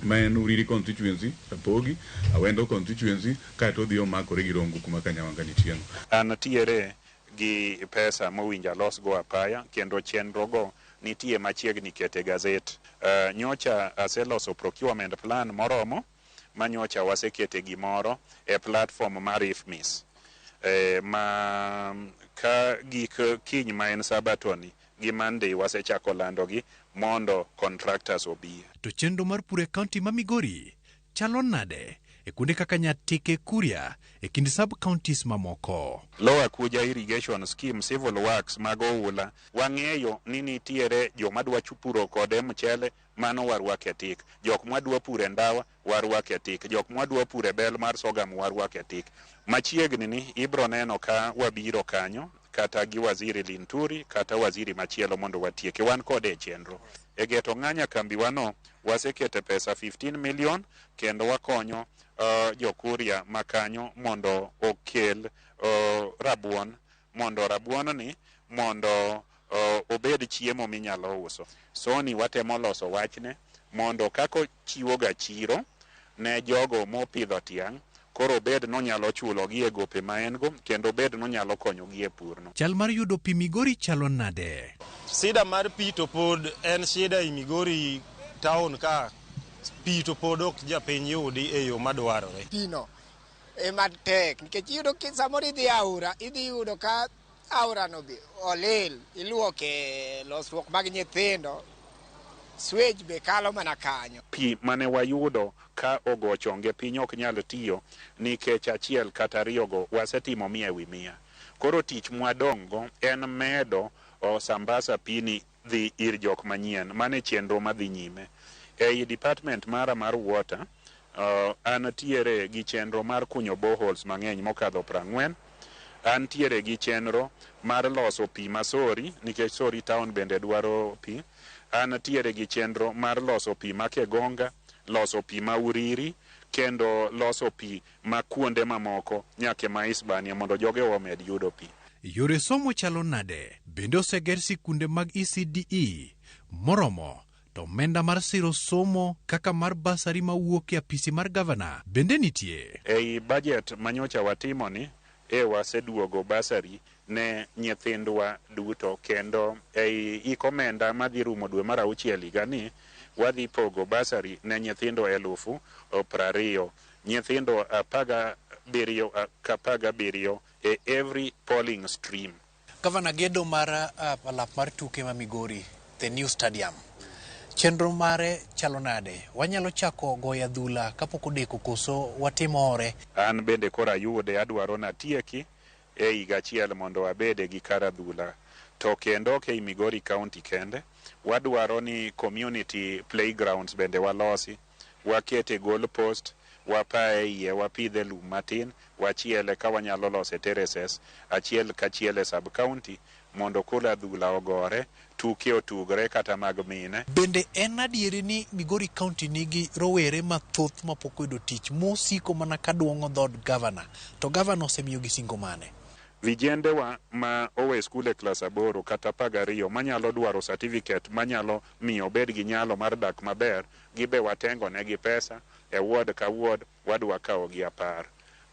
ma en Uriri constituency, Rapogi, Awendo constituency kaeto odhi omakore gi Rongo kuma Kanyawanga nitie no. Antiere gi pesa mowinjo alosgo apaya kendo chenro go nitie machiegni kete gazet. Nyocha aseloso procurement plan moromo ma nyocha wasekete gimoro e platform mar IFMIS. Ma ka gik kiny ma en Sabato ni gi Monday wasechako landogi mondo contractors obi. To chenro mar pur e kaunti ma Migori chalo nade e kuonde kaka Nyatike Kuria e kind sub counties mamoko? Lower Kuja Irrigation Scheme civil works mag oula wang'eyo ni nitiere joma dwa puro kode mchele mano warwake tik, jok mwadwa pure ndawa warwake tik, jok mwadwa pure bel mar sorghum warwake tik. Machiegni ni ibro neno ka wabiro kanyo kata gi waziri Linturi kata waziri machielo mondo watieke, wan kode e chenro. E geto ng'anya kambi wano wasekete pesa 15 million kendo wakonyo jokuria makanyo mondo okel rabuon, mondo rabuon ni mondo obed chiemo minyalo uso. Soni watemo loso wachne mondo kako chiwo ga chiro ne jogo mopidho tiang', koro bed nonyalo chulo gi e gope ma en go kendo bed nonyalo konyo gi e purno. Chal mar yudo pi Migori chalo nade? Shida mar pi to pod en shida e Migori town ka, pi to pod ok japiny yudi e yo madwarore. Pino ema tek nikech iyudo samoro idhi aora, idhi yudo ka aora no be olil, iluoke losruok mag nyithindo, sewage be kalo mana kanyo. Pi mane wayudo ka ogo chonge piny ok nyal tiyo nikech achiel kata ariyo go wasetimo mia ewi mia. Koro tich mwadong' go en medo sambasa pini dhi ir jok manyien. Mano e chenro madhi nyime. Ei department mara mar water, antiere gi chenro mar kunyo boreholes mang'eny mokadho 40. Antiere gi chenro mar loso pi ma Sori nikech Sori town bende dwaro pi. Antiere gi chenro mar loso pi ma Kegonga, loso pi ma Uriri, kendo loso pi ma kuonde mamoko nyaka ma Isbania mondo jogewa omed yudo pi. Yore somo chalo nade? Bende oseger sikunde mag ECDE moromo to omenda mar siro somo kaka mar basari mawuok e apisi mar gavana bende nitie? Ei budget manyocha watimo ni e waseduogo basari ne nyithindwa duto kendo ei ik omenda madhi rumo dwe mar auchiel higani wadhi pogo basari ne nyithindo 20,000, nyithindo 17 ka 17 e every polling stream. Gavana, gedo mar alap mar tuke ma Migori, the new stadium, Chenro mare chalo nade? Wanyalo chako goyo adhula kapok odeko koso watimo ore? An bende koro ayude adwaro natieki e higa achiel mondo abede gi kar adhula. To kendo ok ei Migori County kende, wadwaro ni community playgrounds bende walosi, wakete goal post, wapaye iye, wapidhe lum matin, wachiele ka wanyalo lose terraces achiel kachiel e sub county mondo koro adhula ogore, tuke otugre kata mag mine. Bende en adieri ni Migori County nigi rowere mathoth mapok oyudo tich mosiko mana ka duong'o dhood gavana, to gavana osemiyogi singo mane? Vijendewa ma owe skul e klas 8 kata 12 manyalo dwaro certificate manyalo miyo obed gi nyalo mar dak maber, gibe watengo negi pesa e ward ka ward, wadwa kawogi 10.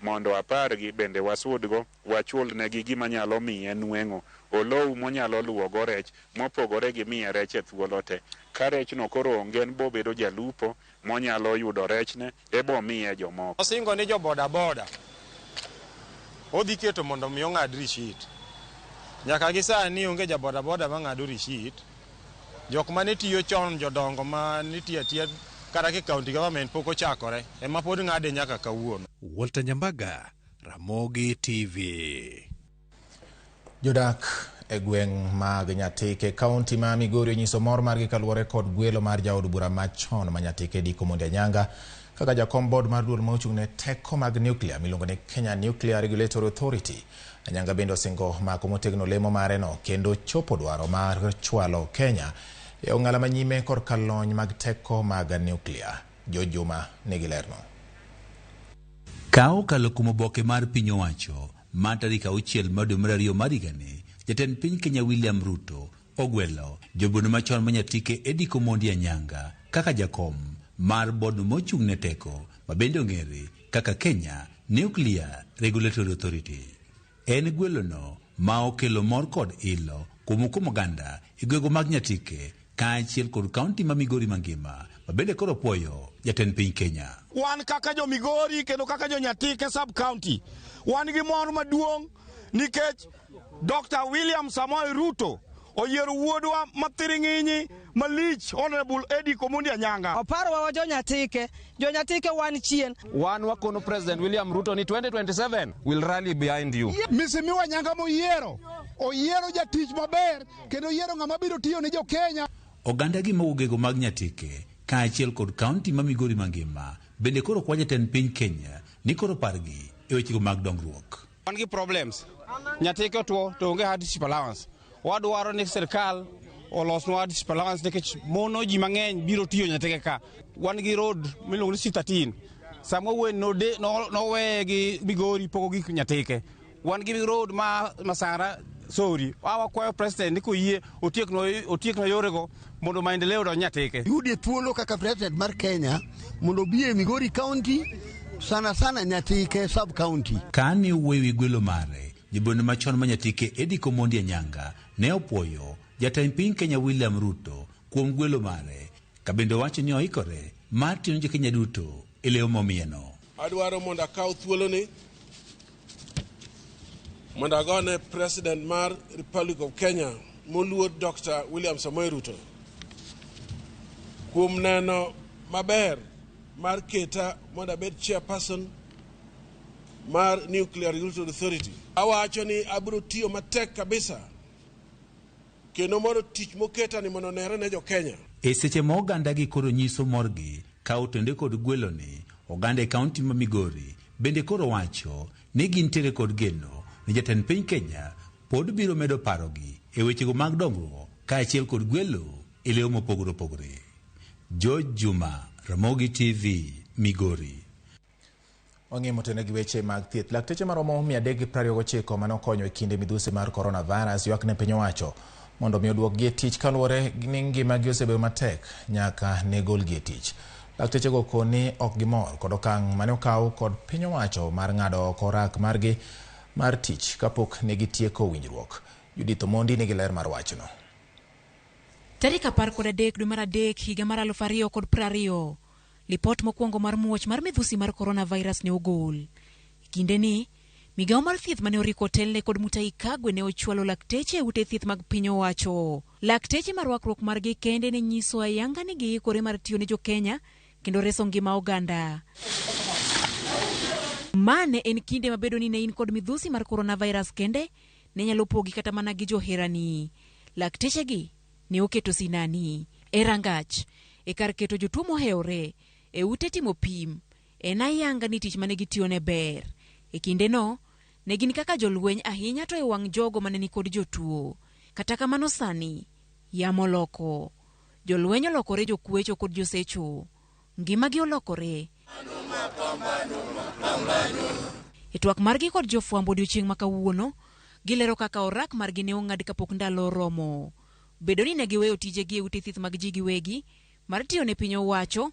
Mondo 10 gi bende wasudgo, wachul negi gima nyalo miye nweng'o, olou monyalo luwogo rech, mopogore gi miye rech e thuolo te. Ka rechno koro onge, en bobedo jalupo monyalo yudo rechne, ebo miye jomoko. Osingo ni jo boda boda odhi keto mondo mi ong'ad receipt. Nyaka gi sani onge ja boda boda mang'ado receipt. Jok mane tiyo chon, jodongo mane tiyo atiya kata ki county government pok ochakore, ema pod ng'ade nyaka kawuono. Walter Nyambaga, Ramogi TV. Jodak e gweng' mag Nyatike, kaunti ma Migori onyiso mor margi kaluwore kod gwelo mar jaod bura machon ma Nyatike Dick Omondi Anyanga kaka jakom board mar duol mochung' ne teko mag nuclear miluongo ni Kenya Nuclear Regulatory Authority. Anyanga bende osingo mako motegno lemo mare no kendo chopo dwaro mar chwalo Kenya e ong'ala manyime korka lony mag teko mag nuclear. George Juma nigi lerno. Ka okalo kuom oboke mar piny owacho ma tarik 6 mar dwe mar 2 mar higani, jatend piny Kenya William Ruto ogwelo jobono machon ma Nyatike Edick Omondi Anyanga kaka jakom mar bod mochung' ne teko ma bende ong'ere kaka Kenya Nuclear Regulatory Authority. En gwelono ma okelo mor kod ilo kuom kuom oganda e gwego mag Nyatike kaachiel kod kaunti ma Migori mangima ma bende koro puoyo jatend piny Kenya. Wan kaka jo Migori kendo kaka jo Nyatike sub county wan gi mor maduong' nikech Dr. William Samoei Ruto oyiero wuodwa mathiring'inyi malich Honorable Edick Omondi Anyanga. Oparowa wa jo Nyatike, jo Nyatike wan chien. Wan wakono President William Ruto ni 2027 will rally behind you. Mheshimiwa Anyanga moyiero, oyiero jatich maber kendo oyiero ng'ama biro tiyo ne jo Kenya. Oganda gi mowuok mag Nyatike kaachiel kod kaunti ma Migori mangima bende koro kwa jatend piny Kenya ni koro pargi e wechego mag dongruok. Wan gi problems. Nyatike otuo to onge hardship allowance. Wadwaro ni sirkal olosnwa hardship allowance nikech mono ji mang'eny biro tiyo Nyatike ka. Wan gi road miluongo ni C13. Sama wuoyi noweye gi Migori pok ogik Nyatike. Wan gi road ma Masara Sori. Wakwayo president ni koyie otieknwa yorego mondo maendeleo odonj Nyatike. Yudie thuolo kaka president mar Kenya mondo obi e Migori County, sana sana Nyatike sub county. Kane owuoyo ewi gwelo mare, jabono machon ma Nyatike Edick Omondi Anyanga ne opuoyo jatend piny Kenya William Ruto kuom gwelo mare, ka bende owacho ni oikore mar tiyo ne jo Kenya duto e lemo momiyeno. Adwaro mondo akaw thuoloni mondo agone President mar Republic of Kenya moluor Dr. William Samoei Ruto kuom neno maber mar keta mondo abed chairperson mar Nuclear Regulatory Authority. Awacho ni abiro tiyo matek kabisa kendo mondo tich moketa ni mondo onere ne jo Kenya. E seche ma oganda gi koro nyiso morgi ka otende kod gweloni, oganda e kaunti ma Migori bende koro wacho ni gintiere kod geno ni jatend piny Kenya pod biro medo parogi e wechego mag dongruok kaachiel kod gwelo e lewo mopogore opogore. George Juma, Ramogi TV, Migori. Wang'e motene gi weche mag thieth. Lakteche maromo 329 mane okonyo e kinde midhusi mar coronavirus ywak ne piny owacho mondo mi oduokgi e tich kaluwore ni ngimagi osebedo matek nyaka ne golgi e tich. Laktechego koni ok gimor kod okang' mane okaw kod piny owacho mar ng'ado oko rak margi mar tich kapok ne gitieko winjruok. Judith Omondi nigi ler mar wachno. Tarik 13 dwe mar 3 higa mar 2020, lipot mokwongo mar muoch mar midhusi mar coronavirus ne ogol. Kinde ni, Migawo mar thieth mane oriko otelne kod Mutahi Kagwe ne ochwalo lakteche e ute thieth mag piny owacho. Lakteche ma rwakruok margi kende ne nyiso ayanga ni giikore mar tiyo ne jo-Kenya kendo reso ngima oganda. Ma ne en kinde ma bedo ni ne in kod midhusi mar coronavirus kende ne nyalo pogi kata mana gi joherani. Laktechegi ne oketo sinani e rangach, e kar keto jotuo mohewore, e ute timo pim. En ayanga ni tich mane gitiyo ne ber. E kindeno, ne gin kaka jolweny ahinya to e wang' jogo mane nikod jotuo. Kata kamano sani, yamo oloko. Jolweny olokore jokwecho kod josecho. Ngimagi olokore. E twak margi kod jofwambo odiochieng' ma kawuono, gilero kaka orak margi ne ong'ad kapok ndalo oromo. Bedo ni ne giweyo tijegi e ute thieth mag ji giwegi mar tiyo ne piny owacho,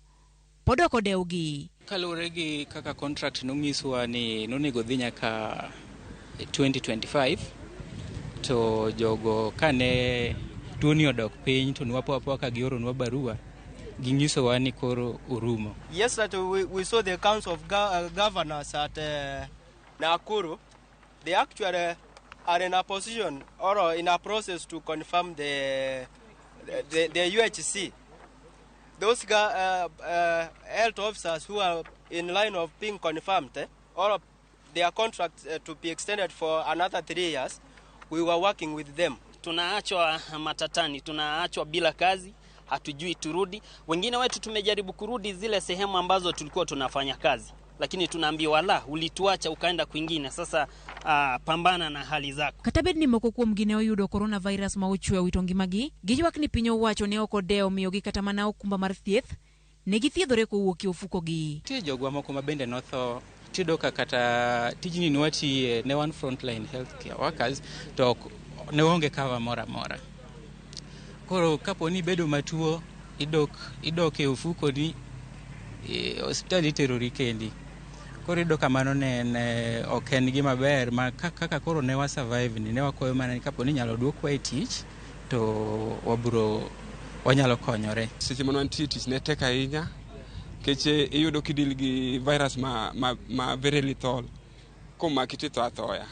pod ok odewgi. Kaluwore gi kaka contract nonyiswa ni nonego dhi nyaka 2025 to jogo kane tuoni odok piny to nwapo apoa ka gioronwa barua ginyisowa ni koro orumo. Yesterday we saw the Council of Governors at Nakuru. They actually are in a position or in a process to confirm the UHC. Those health officers who are in line of being confirmed, or their contract to be extended for another 3 years, we were working with them. Tunaachwa matatani, tunaachwa bila kazi, hatujui turudi. Wengine wetu tumejaribu kurudi zile sehemu ambazo tulikuwa tunafanya kazi, lakini tunaambiwa la, ulituacha ukaenda kwingine, sasa pambana na hali zako. Kata bed ni moko kuomgi ne oyudo coronavirus ma ochwe wito ngimagi, giywak ni piny owacho ne ok odewo miyogi kata mana okumba mar thieth, ne githiedhore kowuok e ofukogi. Nitie jogwa moko ma bende notho, tiyudo ka kata tijni nwatiye ne wan frontline healthcare workers to ne waonge cover moro amora. Koro kapo ni ibedo matuo, idok e ofukoni, osiptal iterori kendi. Koro iyudo ka mano ne en ok en gima ber ma kaka koro ne wa survive ni ne wakwayo mana ni kapo ni inyalo duokwa e tich to wabro wanyalo konyore. Seche mane wantie tich ne tek ahinya nikech iyudo kidil gi virus ma very lethal, komaki titho athoya,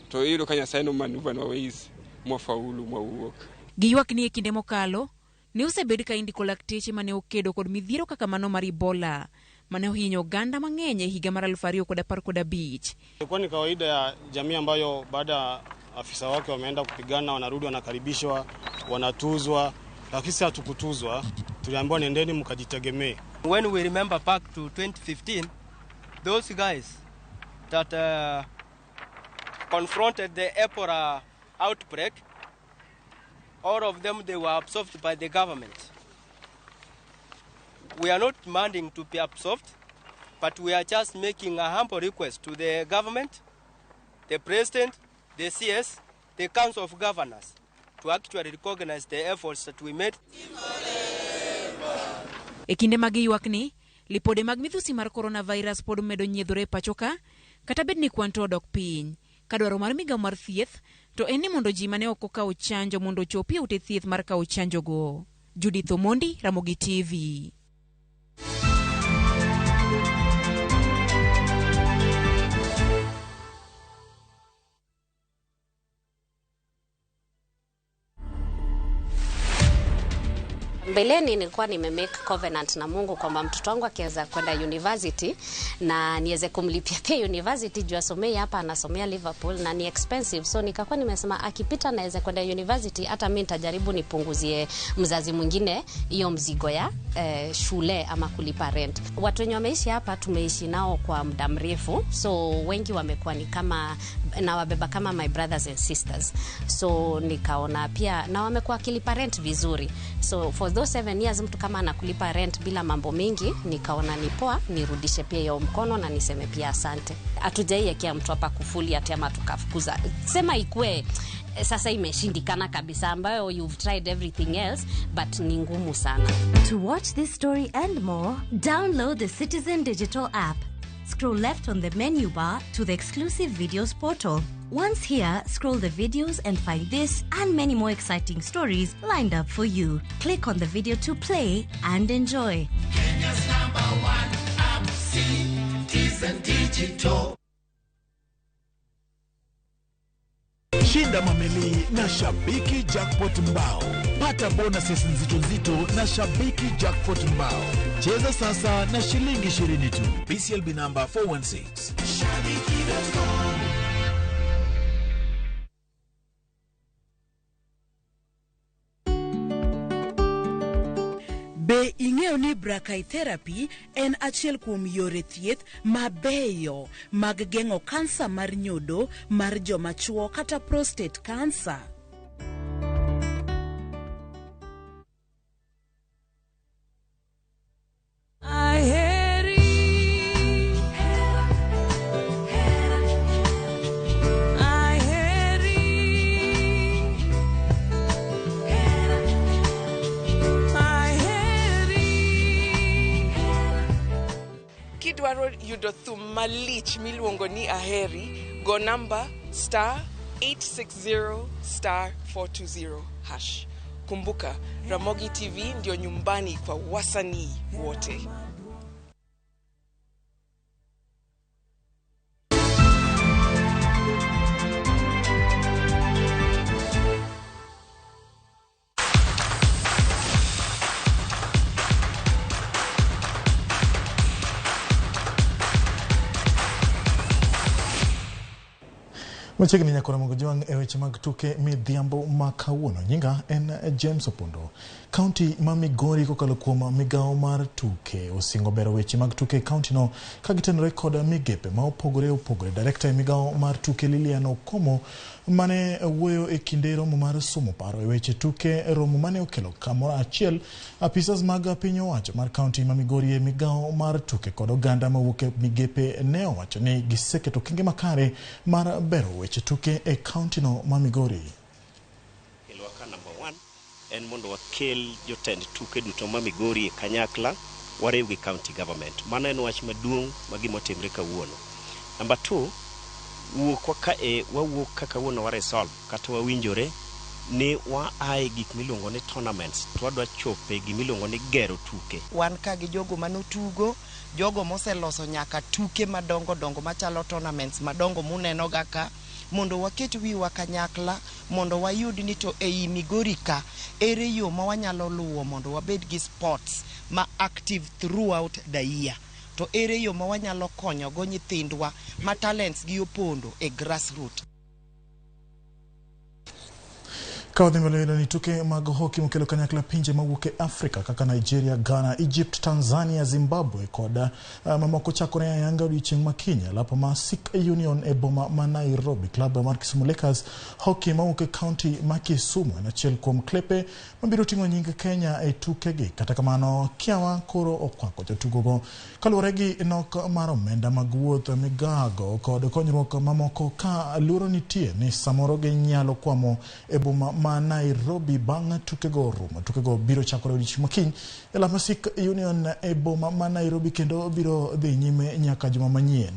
to iyudo ka Nyasaye nomanuvanwa ways mwafaulu mwawuok. Giywak ni e kinde mokalo ne osebed ka indiko lakteche mane okedo kod midhiero kaka mano mar Ebola mane ohinyo oganda mang'eny e higa mar 2015. Ilikuwa ni kawaida ya jamii ambayo baada ya afisa wake wameenda kupigana wanarudi wanakaribishwa, wanatuzwa, lakini sisi hatukutuzwa, tuliambiwa nendeni mkajitegemee. When we remember back to 2015, those guys that confronted the Ebola outbreak, all of them, they were absorbed by the government. We are not demanding to be absorbed, but we are just making a humble request to the government, the president, the CS, the Council of Governors, to actually recognize the efforts that we made. E kinde mag ywak ni, lipode mag midhusi mar coronavirus pod medo nyiedhore e pacho ka, kata bed ni kwan to odok piny. Ka dwaro mar migawo mar thieth to en ni mondo ji mane ok okawo chanjo mondo ochopi e ute thieth mar kawo chanjogo. Judith Omondi, Ramogi TV. Mbeleni nilikuwa nimemake covenant na Mungu kwamba mtoto wangu akiweza kwenda university na niweze kumlipia pia university juu asomei hapa, anasomea Liverpool na ni expensive, so nikakuwa nimesema akipita naweza kwenda university, hata mimi nitajaribu nipunguzie mzazi mwingine hiyo mzigo ya shule ama kulipa rent. Watu wenye wameishi hapa tumeishi nao kwa muda mrefu, so wengi wamekuwa ni kama nawabeba kama my brothers and sisters, so nikaona pia na wamekuwa wakilipa rent vizuri, so for those 7 years mtu kama anakulipa rent bila mambo mingi, nikaona ni poa nirudishe pia hiyo mkono na niseme pia asante. Hatujaiwekea mtu hapa kufuli ati ama tukafukuza, sema ikue sasa imeshindikana kabisa, ambayo you've tried everything else but ni ngumu sana. To watch this story and more, download the Citizen Digital app. Scroll left on the menu bar to the exclusive videos portal. Once here, scroll the videos and find this and many more exciting stories lined up for you. Click on the video to play and enjoy. Kenya's #1 app, Citizen Digital. Shinda mameli na Shabiki Jackpot Mbao. Pata bonuses nzito nzito na Shabiki Jackpot Mbao. Cheza sasa na shilingi 20 tu. BCLB number 416. Shabiki.com. Be ing'eyo ni brachytherapy en achiel kuom yore thieth mabeyo mag geng'o kansa mar nyodo mar joma chuo kata prostate cancer? Kidwaro yudo thum malich miluongo ni Aheri, go namba *860 *420#. Kumbuka, Ramogi TV ndio nyumbani kwa wasanii wote. Machiegni nyaka Ramogi Jwang' e weche mag tuke midhiambo ma kawuono. Nyinga en James Opondo. Kaunti ma Migori kokalo kuom migawo mar tuke osingo bero weche mag tuke e kaunti no ka gitenore kod migepe ma opogore opogore. Direkta e migawo mar tuke Lilian Okomo mane wuoyo e kinde romo mar somo paro e weche tuke, romo mane okelo kamoro achiel apisas mag piny owacho mar kaunti ma Migori e migawo mar tuke kod oganda mawuok e migepe ne owacho ni giseketo okenge makare mar bero weche tuke e kaunti no ma Migori. Kelwa ka number 1 en mondo wakel jotend tuke duto ma Migori e kanyakla wariw gi county government. Mano en wach maduong' ma gima otimre kawuono. Number 2, wuok ka e wawuok ka kawuono wa resolve kata wawinjore ni wa ae gik miluongo ni tournaments to wadwa chope gimiluongo ni gero tuke. Wan ka gi jogo manotugo, jogo moseloso nyaka tuke madongo dongo machalo tournaments madongo muneno ga ka, mondo waket wiwa kanyakla mondo wayud ni to ei Migori ka ere yo ma wanyalo luwo mondo wabed gi sports ma active throughout the year, to ere yo ma wanyalo konyogo nyithindwa ma talents gi opondo e grassroots. Ka wadhi mbele yudo ni tuke mag hoki mokelo kanyakla pinje mawuok e Afrika kaka Nigeria, Ghana, Egypt, Tanzania, Zimbabwe kod mamoko chakore ayanga odiochieng' ma kiny e lap ma Sikh Union e boma ma Nairobi. Klab mar Kisumu Lakers hockey mawuok e kaunti ma Kisumu en achiel kuom klepe mabiro ting'o nying Kenya e tukegi. Kata kamano, kiawa koro okwako jotugogo kaluwore gi nok mar omenda mag wuoth, migago kod konyruok mamoko, ka luoro nitie ni samoro ginyalo kwamo e boma ma Nairobi bang' tukego rumo. Tukego biro chakore odiochieng' ma kiny e lap ma Sikh Union e boma ma Nairobi kendo biro dhi nyime nyaka juma manyien.